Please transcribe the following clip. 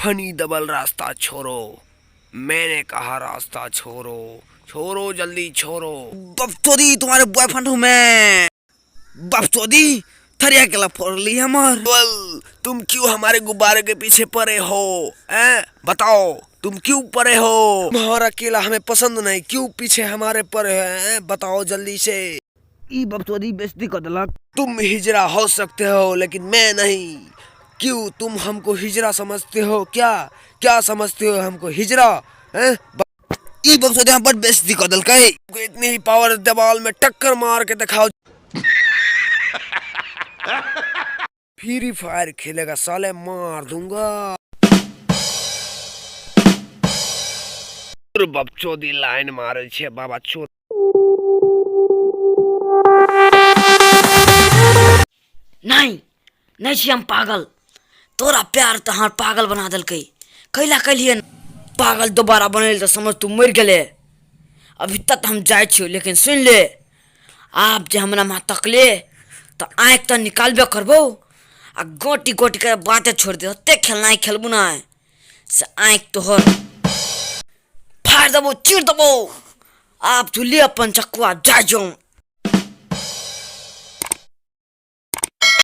Funny दबल रास्ता छोड़ो, मैंने कहा रास्ता छोड़ो, छोड़ो जल्दी छोड़ो। बपचोदी, तुम्हारे बॉयफ्रेंड हूँ मैं। बपचोदी, थरिया केला फोड़ ली हमर। बल, तुम क्यों हमारे गुब्बारे के पीछे पड़े हो? हैं बताओ, तुम क्यों पड़े हो? तुम्हारा केला हमें पसंद नहीं, क्यों पीछे हमारे पड़े हो? हैं बताओ जल्दी से। ई बपचोदी बेइज्जती कर देलक। तुम हिजड़ा हो सकते हो लेकिन मैं नहीं। क्यों तुम हमको हिजड़ा समझते हो? क्या क्या समझते हो हमको हिजड़ा? हैं? ई बपचोदी हम बड़ बेइज्जती कर देलकै। तुमको इतनी ही पावर, दीवार में टक्कर मार के दिखाओ। फ्री फायर खेलेगा साले, मार दूंगा। बपचोदी लाइन मारे छे बाबा चोद। नहीं नहीं छी हम पागल, तोरा प्यार तऽ हमर पागल बना देलकै। कैला कैलिए पागल दोबारा बनल तऽ समझ तू मरि गेले। अभी तक हम जाइ छियौ, लेकिन सुनि ले, आब जे हमरा माँ तकले तऽ आँखि तऽ निकालबे करबौ आ गोटी गोटी के बाते छोड़ि दे। ओते खेलनाइ खेलबू नहि से आँखि तोहर फाड़ि देबौ, चीर देबौ। आब तू ले अपन चक्कुआ, जा जो।